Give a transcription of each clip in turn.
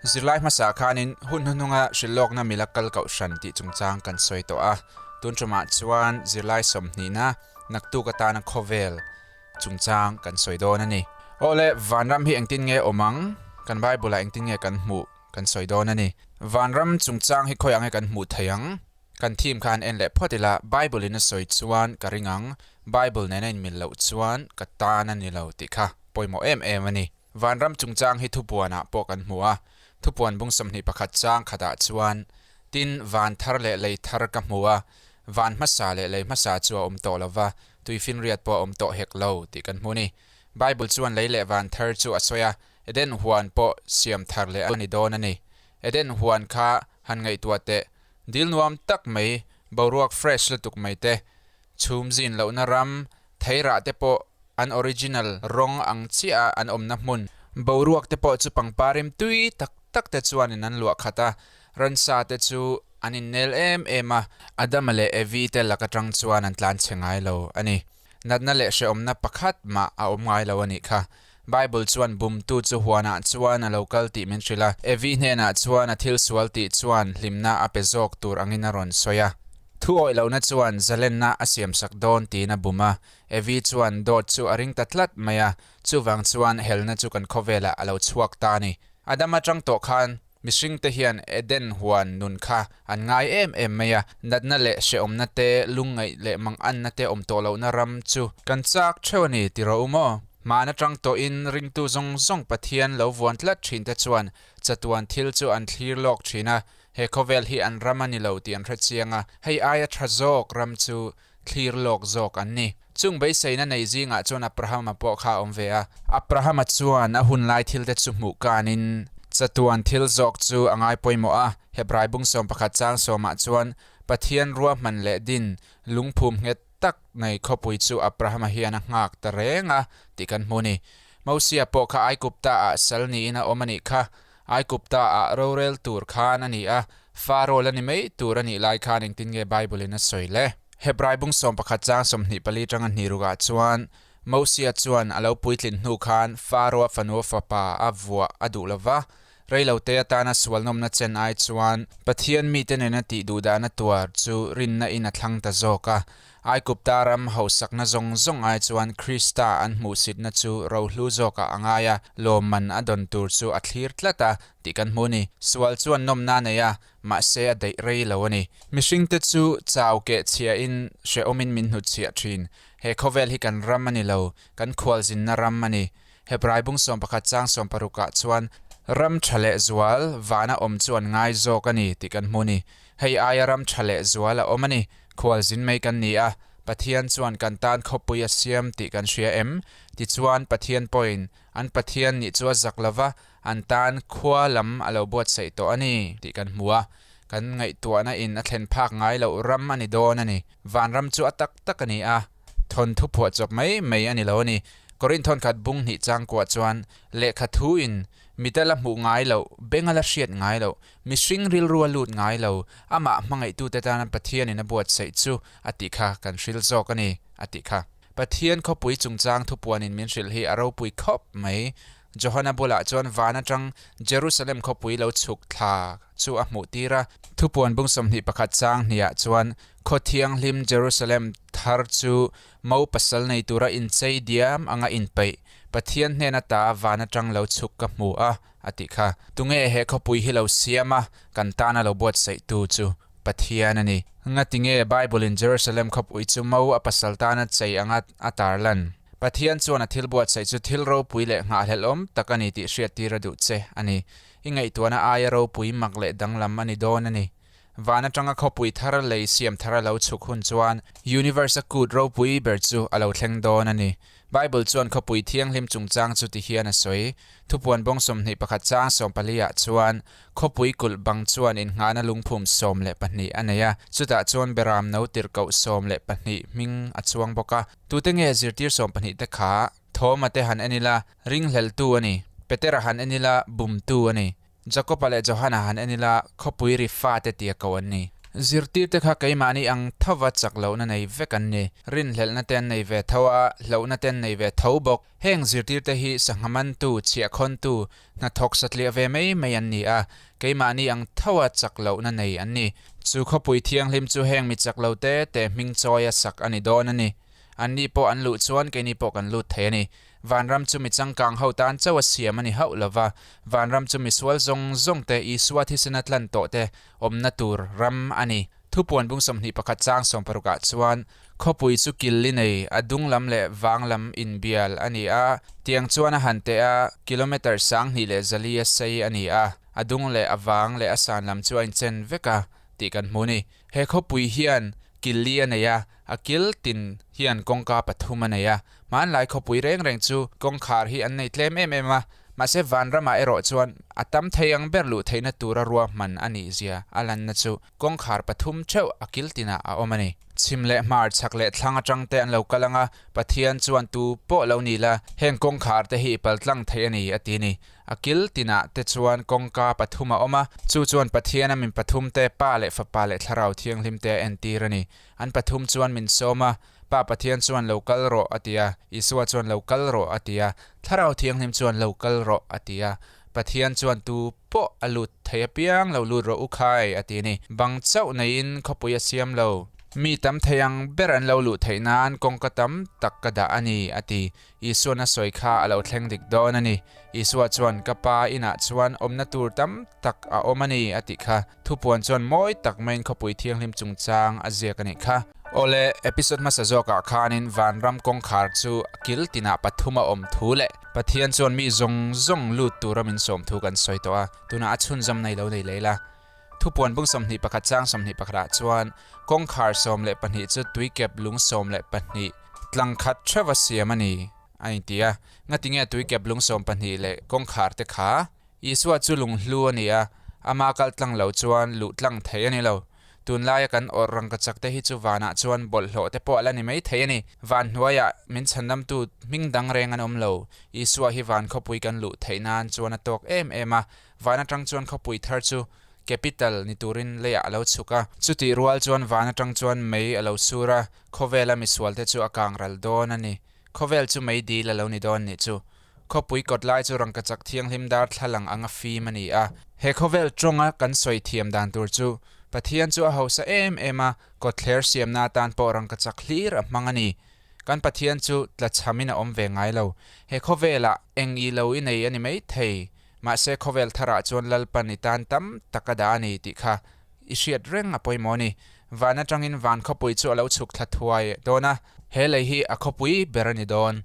Zirlai hmasa khanin hun hnuhnunga hrilhlawkna mila kal kohhran tih chungchang kan sawi tawh a, tun tumah chuan zirlai sawmhnihna naktuk atana khawvel chungchang kan sawi dawn a ni. Awle, vanram hi engtin nge awm ang? Kan Bible-ah engtin nge kan hmuh kan sawi dawn a ni. Vanram chungchang hi khawiah nge kan hmuh thei ang? Kan theme kha han en leh phawt ila, Bible in a sawi chuan ka ring ang, Bible nena inmil loh chuan ka tan a ni lo tih kha pawimawh em em a ni. Vanram chungchang hi thupuanah pawh kan hmu a, thupuan bung 21 chang khatah chuan, Tin, van thar leh lei thar ka hmu a, van hmasa leh lei hmasa chu a awm tawh lo va, tuifinriat pawh a awm tawh hek lo, tih kan hmu a ni. Bible chuan lei leh van thar chu a sawi a, Eden huan pawh siam thar leh a ni dawn a ni. Eden huan kha han ngaihtuah teh, dil nuam tak mai, boruak fresh lutuk mai te, chhum zin lohna ram, theirah te pawh an original rawng ang chiah a an awmna hmun, boruak te pawh chu pangpar rim tui tak tak te chuanin an luah khat a, ransa te chu an innel em em a, Adama leh Evi te lak atang chuan an tlan chhe ngai lo a ni. Natna leh hrehawmna pakhat mah a awm ngai lo a nih kha. Bible chuan bumtu chu huanah chuan a lo kal tih min hrilh a, Evi hnenah chuan a thil sual tih chuan hlimna a pe zawk tur angin a rawn sawi a. Thu awih lohna chuan zalenna a siamsak dawn tiin a bum a, Evi chuan dawt chu a ring ta tlat mai a, chuvang chuan helna chu kan khawvelah a lo chhuak ta a ni. Adama tang tawh khan mihringte hian Eden huan nun kha an ngai em em mai a, natna leh hrehawmna te, lungngaih leh manganna te awm tawh lohna ram chu kan chak theuh a ni ti rawh u maw? Hmaan atang tawhin ringtu zawng zawng Pathian lo vuan tlat thinte chuan chatuan thil chu an thlir lawk thin a, he khawvel hi an ram a ni lo tih an hre chiang a, hei aia tha zawk ram chu thlir lawk zawk an ni. Chung beiseina nei zingah chuan Abrahama pawh kha a awm ve a. Abrahama chuan a hun lai thilte chu hmuh kanin chatuan thil zawk chu a ngai pawimawh a. Hebrai bung 11 chang sawmah chuan Pathian ruahman leh din lungphum nghet tak nei khawpui chu Abrahama hian a nghak ta reng a tih kan hmu a ni. Mosia pawh kha Aigupta ah sal niin a awm a nih kha. Aigupta ah rorel tur khan a ni a, Faro la ni mai tur a nih lai khan engtin nge Bible in a sawi le? Hebrai bung 11 chang 24 tanga hnih rukah chuan Mosia chuan a lo puitlin hnu khan Faro-a fanua fapa a vuah a duh lo va, reilote atana sualnawmna chen ai chuan Pathian mite nena tih duhdahna tuar chu rinna in a thlang ta zawk a. Aigupta ram hausakna zawng zawng ai chuan Krista an hmuhsitna chu rohlu zawkah a ngai a, lawmman a dawn tur chu a thlir tlat a tih kan hmu a ni. Sual chuan nawmna a nei a, mahse a daih rei lo a ni. Mihringte chu chau keh chhiahin hrehawmin min hnutchhiah thin. He khawvel hi kan ram a ni lo, kan khualzinna ram a ni. Hebrai bung 11 chang 60 ah chuan ram tha leh zual vana awm chu an ngai zawk a ni tih kan hmu a ni. Hei aia ram tha leh zual a awm a ni. Khualzin mai kan ni a, Pathian chuan kan tan khawpui a siam tih kan hria em? Tichuan Pathian pawhin an Pathian nih chu a zak lova, an tan khua lam a lo buatsaih tawh a ni tih kan hmu a. Kan ngaihtuahna in a thlen phak ngai loh ram a ni dawn a ni. Vanram chu a tak tak a ni a, thawnthu phuah chawp mai mai a ni lo a ni. Korinth thawnkhat bung hnih changkuah chuan lehkha thu in mita la hmuh ngai loh, benga la hriat ngai loh, mihring rilru a lut ngai lo, amah hmangaihtute tana Pathianin a buatsaih chu a tih kha kan hril zawk a ni, a tih kha. Pathian khawpui chungchang thupuanin min hrilh hi a ropui khawp mai. Johana bulah chuan van atang Jerusalem khawpui lo chhuk thla chu a hmuh tir a. Thupuan bung 21 chang hniah chuan khaw thianghlim Jerusalem thar chu mo pasal nei tura inchei diam anga inpeih Pathian hnen ata van atang lo chhuk ka hmu a, a tih kha. Tunge he khawpui hi lo siam a, kan tana lo buatsaihtu chu Pathian a ni. Ngatinge Bible in Jerusalem khawpui chu mo a pasal tana chei anga a tarlan? Pathian chuan a thil buatsaih chu thil ropui leh nghahhlelhawm tak a ni tih hriattir a duh che a ni. I ngaihtuahna aia ropui mak leh danglam a ni dawn a ni. Van atanga khawpui thar lei siam thar a lo chhuk hun chuan Universe a kut ropui ber chu a lo thleng dawn a ni. Bible chuan khawpui thianghlim chungchang chu ti hian a sawi. Thupuan bawng 21 chang 14 ah chuan khawpui kulh bang chuan innghahna lungphum 12 a nei a, chutah chuan beram no tirhkoh 12 hming a chuang bawk a. Tute nge zirtir 12 te kha? Thawma te han en ila, ringhleltu a ni. Petera han en ila, bumtu a ni. Jakoba leh Johana han en ila, khawpui ri fate tia ko an ni. Zirtirte kha keimahni ang thova chak lohna nei vek an ni. Rinhlelhna te an nei ve tho a, hlauhna te an nei ve tho bawk. Heng zirtirte hi sangha mantu, chhiahkhawntu, hnathawk satliah ve mai mai an ni a, keimahni ang thoa chak lohna nei an ni. Chu khawpui thianghlim chu heng mi chak lo te te hming chawia sak a ni dawn a ni. Anni pawh an luh chuan keini pawh kan lut thei a ni. Vanram chu mi changkang ho tan chauh a siam a ni hauh lova, vanram chu misual zawng zawng te, Isua thisena tlan tawh te awmna tur ram a ni. Thupuan bung 21 chang sawmparukah chuan khawpui chu kil li nei, a dung lam leh vang lam inbial a ni a, tiang chuan a han teh a, kilometre 2400 a sei a ni a, a dung leh a vang leh a san lam chu a inchen vek a tih kan hmu a ni. He khawpui hian kil li a nei a, a kil tin hian kawngka pathum a nei a. Hmanlai khawpui reng reng chu kawngkhar hi an nei tlem em em a, mahse vanramah erawh chuan a tam thei ang ber luh theihna tura ruahman a nih zia a lanna chu kawngkhar pathum theuh a kil tinah a awm a ni. Chhim leh hmar chhak leh thlang atang te an lo kal ang a, Pathian chuan tu pawh lo ni la, heng kawngkhar te hi i paltlang thei a ni a ti a ni. A kil tinah te chuan kawngka pathum a awm a, chu chuan Pathiana min pathum te, Pa leh Fapa leh Thlarau Thianghlim te a entir a ni. An pathum chuan min sawm a, Pa Pathian chuan lo kal rawh a ti a, Isua chuan lo kal rawh a ti a, Thlarau Thianghlim chuan lo kal rawh a ti a. Pathian chuan tu pawh a lut thei apiang lo lut rawh u khai a ti a ni. Bang chauh neiin khawpui a siam lo. Mi tam thei ang ber an lo luh theih nan kawngka tam tak ka dah a ni a ti. Isuan a sawi kha a lo thleng dik dawn a ni. Isua chuan, Ka Pa inah chuan awmna tur tam tak a awm a ni, a tih kha. Thupuan chuan mawi tak maiin khawpui thianghlim chungchang a ziak a nih kha. Awle, episode hmasa zawkah khanin vanram kawngkhar chu kil tinah pathum a awm thu leh Pathian chuan mi zawng zawng lut tura min sawm thu kan sawi tawh a, tunah a chhunzawm nei lo nei lei la. Thupuan bung 21 chang 21 ah chuan kawngkhar 12 chu tuikep lung 12 tlang khat theuh a siam a ni a inti a. Ngatinge tuikep lung 12 leh kawngkhar te kha? Isua chu lunghlu a ni a, ama kal tlang lo chuan luh tlang thei a ni lo. Tunlaia kan awrh rangkachak te hi chu vanah chuan bawlhhlawh te pawh a la ni mai thei a ni. Van hnuaiah min chhandamtu hming dang reng an awm lo. Isua hi van khawpui kan luh theih nan chuan a tawk em em a, Van atang chuan khawpui thar chu capital ni turin leiah a lo chhuk a. Chutih rual chuan van atang chuan mei a lo sur a, khawvela misualte chu a kang ral dawn a ni. Khawvel chu mei dil a lo ni dawn nih chu. Khawpui kawt lai chu rangkachak thianghlim dar thlalang anga fim a ni a. He khawvel tawnga kan sawi thiam dan tur chu, Pathian chu a hausa em em a, kawtthler siamna atan pawh rangkachak hlir a hmang a ni. Kan Pathian chu tlachhamin a awm ve ngai lo. He khawvelah eng i lo i nei a ni mai thei. Mahse khawvel tharah chuan Lalpan i tan tam tak a dah a ni tih kha i hriat reng a pawimawh a ni. Van atangin van khawpui chu a lo chhuk thla thuai dawn a, he lei hi a khawpui ber a ni dawn.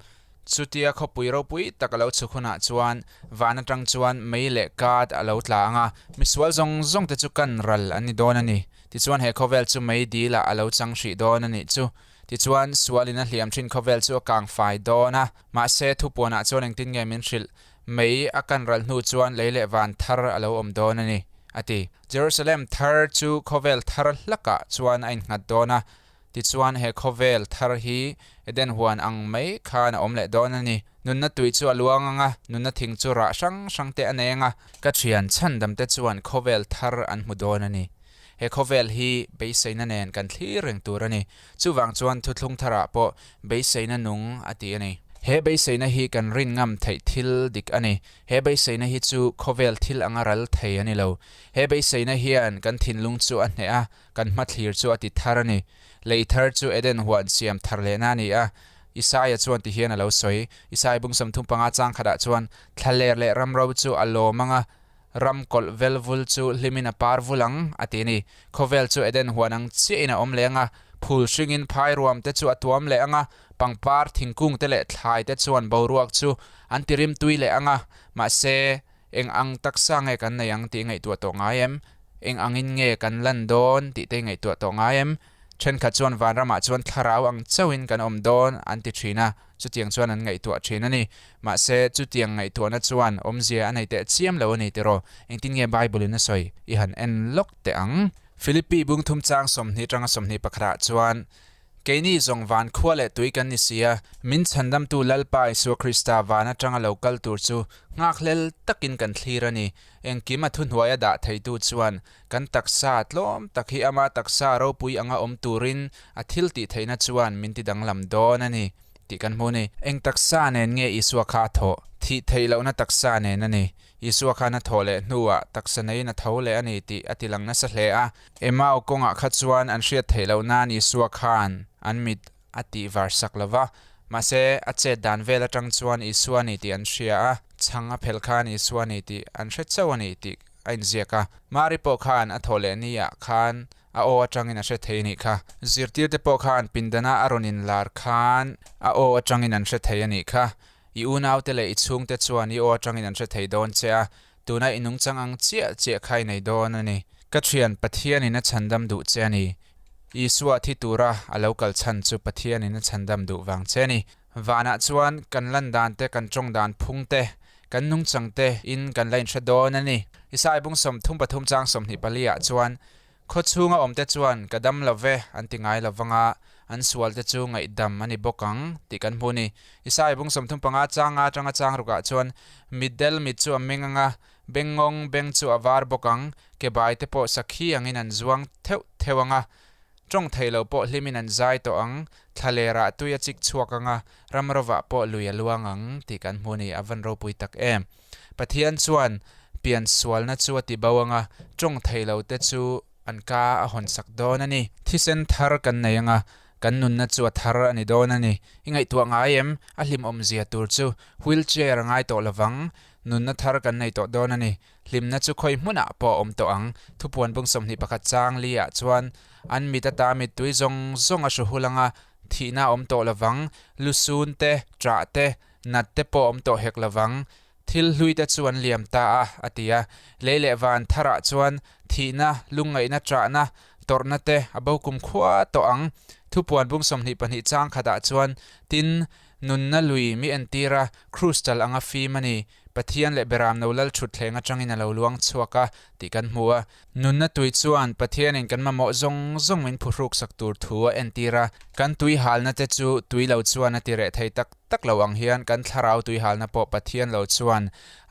Chutia khawpui ropui tak a lo chhuk hunah chuan van atang chuan mei leh kat a lo tla ang a, misual zawng zawng te chu kan ral an ni dawn a ni. Tichuan he khawvel chu mei dilah a lo chang hrih dawn a nih chu. Tichuan sualin a hliam thin khawvel chu a kang fai dawn a, mahse thupuanah chuan engtin nge min hrilh Mei a kan ral hnu chuan lei leh van thar a lo awm dawn a ni, a ti. Jerusalem thar chu khawvel thar hlakah chuan a innghat dawn a, tichuan he khawvel thar hi Eden huan ang mai khan a awm leh dawn a ni. Nunna tui chu a luang ang a, nunna thing chu rah hrang hrang te a neng a, ka thian chhandam te chuan khawvel thar an hmu dawn a ni. He khawvel hi beiseina nen kan thlir reng tur a ni. Chuvang chuan thuthlung tharah pawh beiseina nung a ti a ni. He beiseina hi kan rin ngam theih thil dik a ni. He beiseina hi chu khawvel thil anga ral thei a ni lo. He beiseina hian kan thinlung chu a hneh a, kan hmathlir chu a ti thar a ni. Lei thar chu Eden huan siam thar lehna a ni a. Isaia chuan ti hian a lo sawi. Isai bung 35 chang khatah chuan, Thlaler leh ramro chu a lawm anga, Ram kawlh vel vul chu hlimin a par vul ang, a ti a ni. Khawvel chu Eden huan ang chiahin a awm leh ang a, phul hringin phai ruam te chu a tuam leh ang a, pangpar thingkung te leh thlai te chuan boruak chu an ti rim tui leh ang a, mahse, eng ang taksa nge kan nei ang tih ngaihtuah tawh ngai em? Eng angin nge kan lan dawn tih te ngaihtuah tawh ngai em? Thenkhat chuan vanramah chuan thlarau ang chauhin kan awm dawn an ti thin a, chutiang chuan an ngaihtuah thin a ni. Mahse, chutiang ngaihtuahna chuan awmzia a nei teh chiam lo a ni tiraw? Engtin nge Bible-in a sawi? I han en lawk teh ang. Philippi bung thum chang 20 atanga 21 ah chuan, Keini zawng van khua leh tui kan ni si a, min chhandamtu Lalpa Isua Krista van atanga lo kal tur chu nghakhlel takin kan thlir a ni. Engkim a thuhnuaia dah theitu chuan kan taksa tlawm tak hi ama taksa ropui anga awm turin a thil tih theihna chuan min ti danglam dawn a ni tih kan hmu a ni. Eng taksa nen nge Isua kha a thawh? Thih theih lohna taksa nen a ni. Isua khan a thawh leh hnuah taksa neiin a tho leh a ni tih a tilang nasa hle a. Emau kawngah kha chuan an hriat theih loh nan Isua khan an mit a tih var sak lo va. Mahse, a chet dan vel atang chuan Isua a ni tih an hria a, chhang a phelh khan Isua a ni tih an hre chauh a ni tih a inziak a. Mari pawh khan a thawh leh niah khan a aw atangin a hre thei a nih kha. Zirtirte pawh khan pindana a rawn inlar khan a aw atangin an hre thei a nih kha. I unaute leh i chhungte chuan i aw atangin an hre thei dawn che a, tuna i nungchang ang chiah chiah kha i nei dawn a ni. Ka thian, Pathianin a chhandam duh che a ni. Isua thi tura a lo kal chhan chu Pathianin a chhandam duh vang che a ni. Vanah chuan kan lan dan te, kan tawng dan phung te, kan nungchang te in kan la inhre dawn a ni. Isai bung 33 chang 24 ah chuan Khaw chhunga awmte chuan ka dam lo ve an ti ngai lo vang a, an sualte chu ngaihdam a ni bawk ang tih kan hmu a ni. Isai bung 35 changa atanga chang rukah chuan mitdel mit chu a meng ang a, bengngawng beng chu a var bawk ang, ke baite pawh sakhi angin an zuang theuh theuh ang a, tawng thei lo pawh hlimin an zai tawh ang, thla lerah tui a chik chhuak ang a, ram rovah pawh lui a luang ang tih kan hmu a ni, a van ropui tak em. Pathian chuan pian sualna chu a ti bo ang a, tawng thei lo te chu an ka a hawn sak dawn a ni. Thisen thar kan nei ang a, kan nunna chu a thar a ni dawn a ni. I ngaihtuah ngai em? A hlimawmzia tur chu wheel chair a ngai tawh lovang. Nunna thar kan nei tawh dawn a ni. Hlimna chu khawi hmunah pawh a awm tawh ang. Thupuan bung 21 chang li ah chuan an mit ata mittui zawng zawng a hru hul ang a, thihna a awm tawh lovang. Lusun te, ṭah te, Nat te pawh awm tawh hek lovang, thil hlui te chu an liam ta a, a ti a. Lei leh van tharah chuan thihna, lungngaihna, ṭahna, tawrhna te a bo kum khua tawh ang. Thupuan bung 22 chang khatah chuan, Tin, nunna lui mi entir a, crystal anga fim a ni, Pathian leh Beramno lal ṭhutthleng aṭangin a lo luang chhuak a, tih kan hmu a. Nunna tui chuan Pathianin kan mamawh zawng zawng min phuhruksak tur thu a entir a, kan tui halna te chu tui lo chuan a ti reh thei tak tak lo ang hian kan thlarau tui halna pawh Pathian lo chuan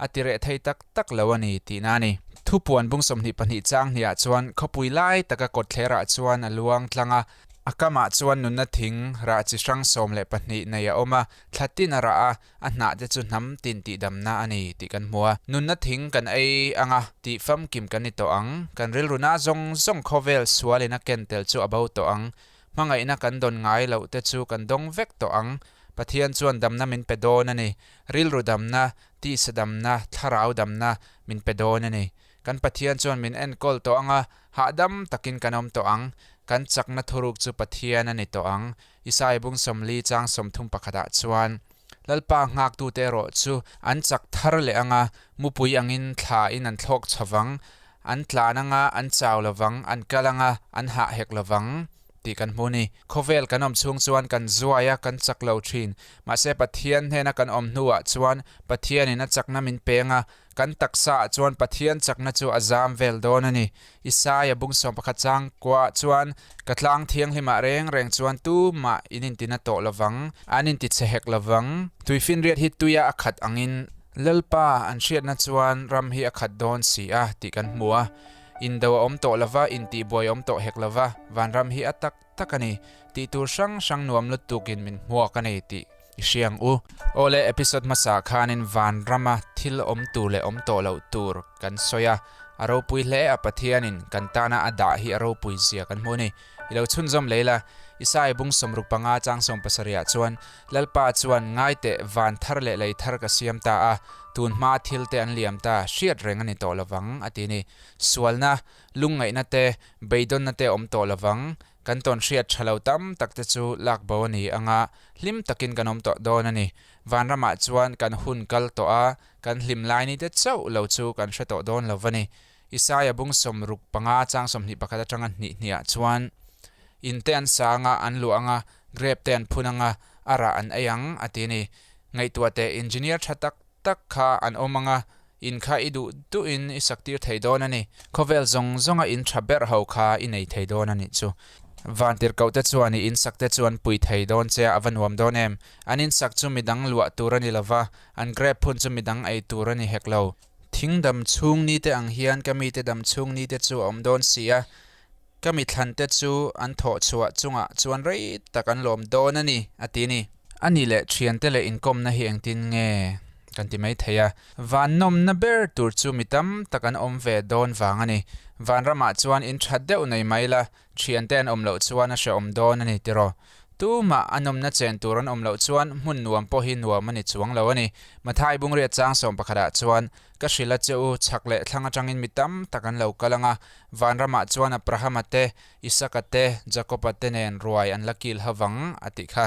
a ti reh thei tak tak lo a ni tihna a ni. Thupuan bung 22 chang hniah chuan khawpui lai taka kawtthlerah chuan a luang tlang a, a kamah chuan nunna thing rah chi hrang 12 nei a awm a, thla tin a rah a, A hnah te chu hnam tin tihdamna a ni tih kan hmu a. Nunna thing kan ei ang a, tih famkim kan ni tawh ang. Kan rilruna zawng zawng khawvel sualin a ken tel chu a bo tawh ang. Hmangaihna kan dawn ngai loh te chu kan dawng vek tawh ang. Pathian chuan damna min pe dawn a ni. Rilru damna, tisa damna, thlarau damna min pe dawn a ni. Kan Pathian chuan min enkawl tawh ang a, hahdam takin kan awm tawh ang. Kan chakna thuruk chu Pathian a ni tawh ang. Isai bung 40 chang 31 ah chuan, Lalpa nghaktute erawh chu an chak thar leh ang a, mupui angin thla in an thlawk chho vang, an tlan ang a, an chau lo vang, an kal ang a, an hah hek lo vang, tih kan hmu a ni. Khawvel kan awm chhung chuan kan zuai a, kan chak lo thin. Mahse Pathian hnena kan awm hnuah chuan Pathianin a chakna min peng a, Kan taksa ah chuan Pathian chakna chu a zam vel dawn a ni. Isaia bung 11 chang kuah chuan, Ka tlang thianghlimah reng reng chuan tumah in intina tawh lovang, an inti che hek lovang. Tuifinriat hi tuia a khat angin Lalpa an hriatna chuan ram hi a khat dawn si a tih kan hmu a. Indo a awm tawh lova, intihbuai a awm tawh hek lova, vanram hi a tak tak a ni. Tih tur hrang hrang nuam lutukin min hmuak a ni tih I hria ang u. Awle, episode hmasa khanin vanrama thil awm tur leh awm tawh loh tur kan sawi a, a ropui hle a Pathianin kan tana a dah hi a ropui zia kan hmu a ni. I lo chhunzawm lei la, Isai bung 65 chang 70 ah chuan Lalpa chuan ngai teh van thar leh lei thar ka siam ta a, tun hma thil te an liam ta, hriat reng a ni tawh lovang a ti a ni. Sualna, lungngaihna te, beidawnna te awm tawh lovang, Kan tawn hriat tha lo tam tak te chu lak bo a ni ang a, hlim takin kan awm tawh dawn a ni. Vanramah chuan kan hun kal tawh a, kan hlim lai ni te chauh lo chu kan hre tawh dawn lo va ni. Isaia bung 65 chang 21 atanga hnih hniah chuan, In te an sang a, an luah ang a, grep te an phun ang a, a rah an ei ang, a ti a ni. Ngaihtuah teh, engineer tha tak tak kha an awm ang a, in kha i duh duhin i sak tir thei dawn a ni. Khawvel zawng zawnga in tha ber ho kha i nei thei dawn a nih chu. Vantirhkohte chuan i insakte chu an pui thei dawn che a, a va nuam dawn em? An insak chu midang luah tur a ni lo va, an grep phun chu midang ei tur a ni hek lo. Thing dam chhung nite ang hian ka mite dam chhung nite chu a awm dawn si a, ka mi thlante chu an thawh chhuah chungah chuan rei tak an lawm dawn a ni, a ti a ni. A nih leh thiante leh inkawmna hi engtin nge kan ti mai thei a, van nawmna ber tur chu mi tam tak an awm ve dawn vang a ni. Vanramah chuan in that deuh nei mai la, Thiante an awm loh chuan a hrehawm dawn a ni tiraw? Tumah a nawmna chen tur an awm loh chuan hmun nuam pawh hi nuam a ni chuang lo a ni. Mathai Bungriat chang sawm pakhatah chuan, Ka hrilh a che u, chhak leh thlang atangin mi tam tak an lo kal ang a, vanramah chuan Abrahama te, Isaka te, Jakoba te nen ruai an la kil ho vang, a tih kha.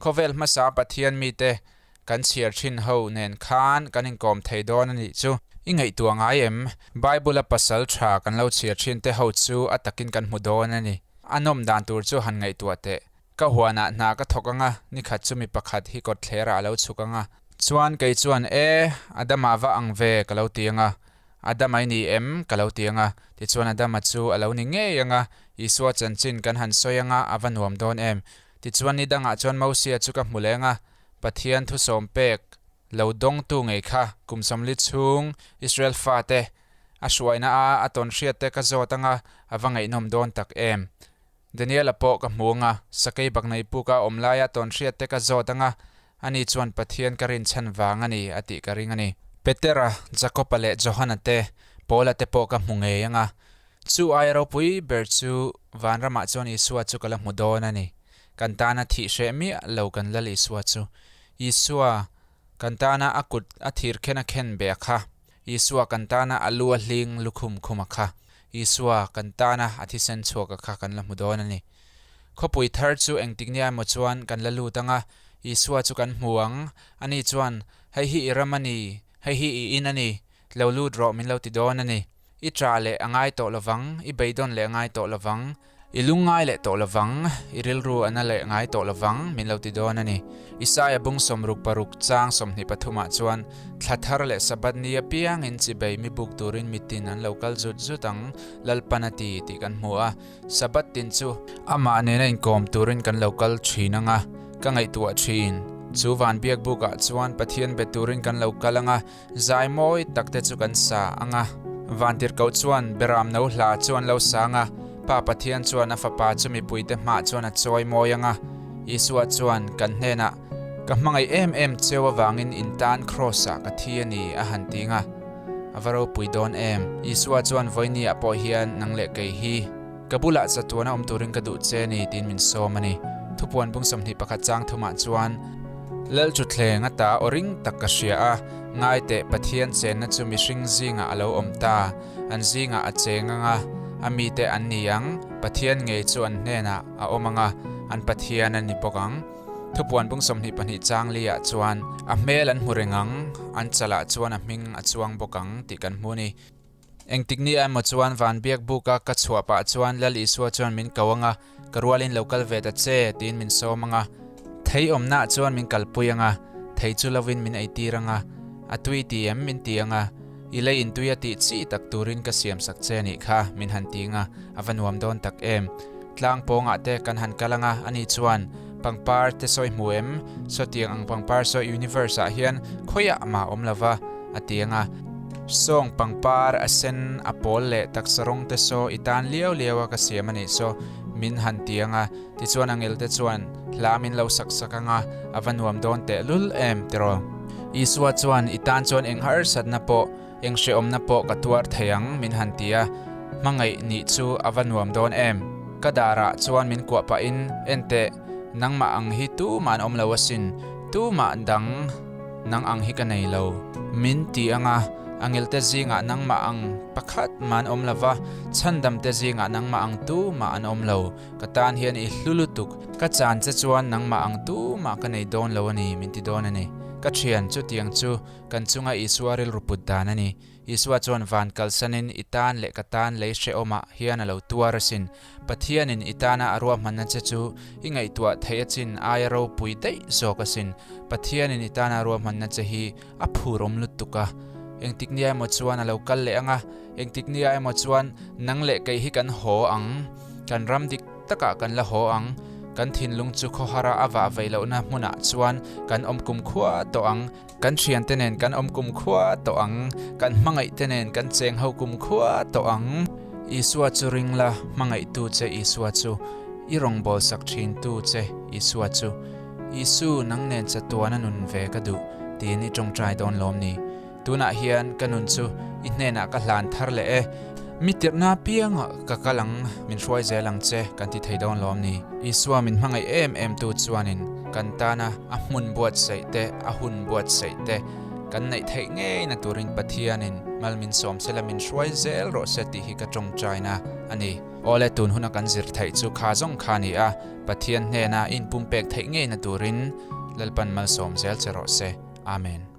Khawvel hmasa Pathian mite kan chhiar thin ho nen khan kan inkawm thei dawn a nih chu. I ngaihtuah ngai em? Bible-a pasal tha kan lo chhiar thin te ho chu a takin kan hmu dawn a ni. A nawm dan tur chu han ngaihtuah teh. Ka huanah hna ka thawk anga, nikhat chu mi pakhat hi kawtthlerah a lo chhuk anga. Chuan kei chuan, E, Adama va ang ve, ka lo ti anga. Adama i ni em? ka lo ti anga. Tichuan Adama chu a lo ni ngei anga, Isua chanchin kan han sawi anga, a va nuam dawn em? Tichuan ni dangah chuan Mosia chu ka hmu leng a, Pathian thusawm pek lo dawngtu ngei kha kum sawmli chhung Israel fate a hruaina a a tawn hriat te ka zawt anga a va ngaihnawm dawn tak em. Daniela pawh ka hmu anga sakei baknei puka awm laia tawn hriat te ka zawt anga ani chuan Pathian ka rinchhan vang a ni a tih ka ring a ni. Petera, Jakoba leh Johana te, Paula te pawh ka hmu ngei anga Chu aia ropui ber chu vanramah chuan Isua chu ka la hmu dawn a ni. Kan tana thih hreh miah lo kan Lal Isua chu. Isua kan tana a kut a thir khen a khen be a kha. Isua kan tana a lu a hling lukhum khum a kha. Isua kan tana a thisen chhuak a kha kan la hmu dawn a ni. Khawpui thar chu engtik nia emaw chuan kan la lut ang a, Isua chu kan hmu ang. Ani chuan, Hei hi i ram a ni, hei hi i in a ni, lo lut rawh min lo ti dawn a ni. I ṭah leh a ngai tawh lovang, i beidawn leh a ngai tawh lovang, i lungngai leh tawh lovang, i rilru a na leh ngai tawh lovang, min lo ti dawn a ni. Isaia bung sawmruk paruk chang 23 ah chuan, Thla thar leh Sabbath ni apiangin chibei mi buk turin mitin an lo kal zut zut ang, Lalpan a ti, tih kan hmu a. Sabbath tin chu amah nena inkawm turin kan lo kal thin ang a, ka ngaihtuah thin. Chu van biakbukah chuan Pathian be turin kan lo kal ang a, Zai mawi tak te chu kan sa ang a. Vantirhkoh chuan Beram no hla chu an lo sang a, Pa Pathian chuan a Fapa chu mipuite hmah chuan a chawi mawi ang a. Isua chuan kan hnenah, Ka hmangaih em em cheu avangin in tan Kraws-ah ka thi a ni, a han ti ang a. A va ropui dawn em! Isua chuan Vawinia pawh hian nang leh kei hi ka bulah chatuana awm turin ka duh che a ni, tiin min sawm a ni. Thupuan bung 21 chang thumah chuan, Lal Thuthleng ata aw ring tak ka hria a, ngai teh Pathian chenna chu mihring zingah a lo awm ta, an zingah a cheng ang a, a mite an ni ang, Pathian ngei chu an hnenah a awm ang a, an Pathian a ni bawk ang. Thupuan bung 22 chang liah chuan, A hmel an hmu reng ang, an chalah chuan a hming a chuang bawk ang tih kan hmu a ni. Engtik ni emaw chuan van biak buka ka chhuah pah chuan Lal Isua chuan min ko ang a, ka rualin lo kal ve ta che tiin min sawm ang a. Thei awmnaah chuan min kalpui ang a, thei chu lovin min eitir ang a, a tui ti em min ti ang a, i lei intui a tih chi tak turin ka siamsak che anih kha min han ti ang a, a va nuam dawn tak em. Tlang pawngah te kan han kal ang a, ani chuan pangpar te sawi hmu em, sawtiang ang pangpar sawi universe ah hian khawiah mah awm lova a ti ang a. Sawng pangpar a sen a pawl leh taksa rawng te saw i tan liau liau a ka siam a nih saw min han ti ang a, tichuan a ngil te chuan hla min lo sak sak ang a, a va nuam dawn teh lul em tiraw. Isua chuan i tan chuan eng harsatna pawh, eng hrehawmna pawh ka tuar thei ang min han ti a, hmangaih nih chu a va nuam dawn em. Ka darah chuan min kuah pahin, Enteh, nangmah ang hi tumah an awm lo asin, tumah dang nang ang hi ka nei lo. Min ti anga, angelte zingah nangmah ang pakhat mah an awm lo va, chhandamte zingah nangmah ang tumah an awm lo. Ka tan hian i hlu lutuk, ka chan che chuan nangmah ang tumah ka nei dawn lo a ni, min ti dawn a ni. Ka thian, chutiang chu kan chunga Isua rilru put dan a ni. Isua chuan van kalsanin i tan leh ka tan lei hrehawmah hian a lo tuar asin. Pathianin i tana a ruahmanna che chu i ngaihtuah theih a chin aia ropui daih zawk asin. Pathianin i tana a ruahmanna che hi a phur awm lutuk a. Engtik nia emaw chuan a lo kal leh ang a, engtik nia emaw chuan nang leh kei hi kan haw ang. Kan ram dik. takah kan la haw ang. Kan thinlung chu khawhara a vah veih lohna hmunah chuan kan awm kumkhua tawh ang. Kan thiante nen kan awm kumkhua tawh ang. Kan hmangaihte nen kan cheng ho kumkhua tawh ang. Isua chu ring la, hmangaihtu che Isua chu, i rawngbâwl sak ṭhintu che Isua chu. Isu, nang nen chatuana nun ve ka duh, tiin i ṭawngṭai dawn lawm ni? Tunah hian ka nun chu i hnenah ka hlan thar leh e. Mi tirhna piangah ka kal ang, min hruai zel ang che kan ti thei dawn lawm ni? Isua min hmangaih em em tu chuanin kan tana a hmun buatsaih te, a hun buatsaih te kan neih theih ngeina turin Pathianin mal min sawm sela min hruai zel rawh se tih hi ka tawngtaina a ni. Awle tun huna kan zir theih chu kha zawng kha a ni a, Pathian hnena inpumpek theih ngeina turin Lalpan malsawm zel che rawh se. Amen.